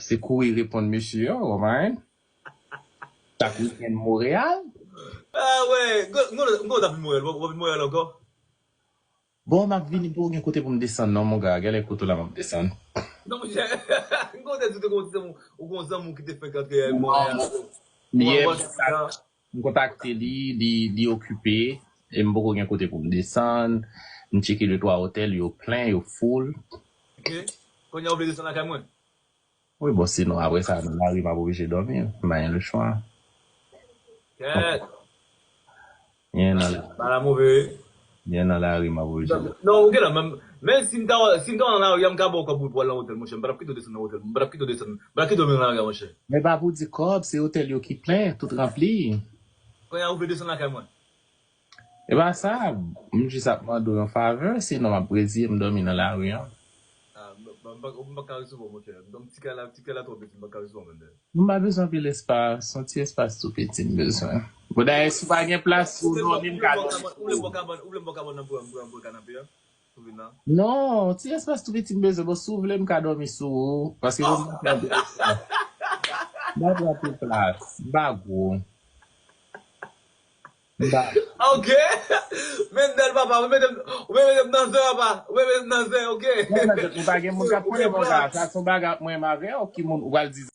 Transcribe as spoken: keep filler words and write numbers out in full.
Se kouri reponn mesye yo, w konprann? Chak wikenn Montréal. Ah wè, m konn w t ap vin Montréal, w ap vin Montréal ankò? Bon, m ap vini, m poko gen kote pou m desann non, monga. Genlè kote w la m ap desann. Non, monchè, m konn w te di w te gon zanmi, ou gon zanmi w ki te fenk antre Montréal. Yè, m kontakte li, li, li okipe, e m poko gen kote pou m desann. M tcheke de twa otèl, yo plen, yo full. Ok. Kounye a ou vle desann lakay mwen? Wi, bon, sinon, apre sa, nan lari, m ap oblije dòmi. M pa gen lechwa. Kèt. Yen nan lari. Bagay la move. Yen nan lari, m ap oblije dòmi. Non, ou gen la, men, men si m ta, si m ta nan lari a, m ka ba w kòb pou w al nan otèl, monchè. M pa t ap kite w desann nan otèl. M pa t ap kite w desann. M pa t ap kite w nan lari a, monchè. Men pa pou di kòb, se otèl yo ki plen, tout ranpli. Kounye a ou vle desann lakay mwen? E pa sa, m jis ap mande w yon favè, sinon m ap reziye m dòmi nan lari an. Ah, m pa, m pa, m pa ka resevwa w, monchè. Donk, ti kay la, ti kay la twò piti, m pa ka resevwa w, menm. M pa bezwen anpil espas, se yon ti espas tou piti m bezwen. Bon, dayè, si w pa gen plas pou w dòmi, m ka dòmi sou ou. Ou vle m ba w kabann, ou vle m ba w kabann nan pou, pou, pou kanape a? Sou vin nan? Non, ti espas tou piti m bezwen, bon, si w vle, m ka dòmi sou ou. Paske bon, m pa pran anpil espas. M pa pran anpil plas, m pa gwo. M pa. Ok. Mendel papa, ou mete m, ou mete m nan zen, papa. Ou mete m nan zen, ok. Non, nan zen, ou pa gen moun k ap konnen, monga. Sa se yon bagay ant mwen menm avè w, ki moun ou pral di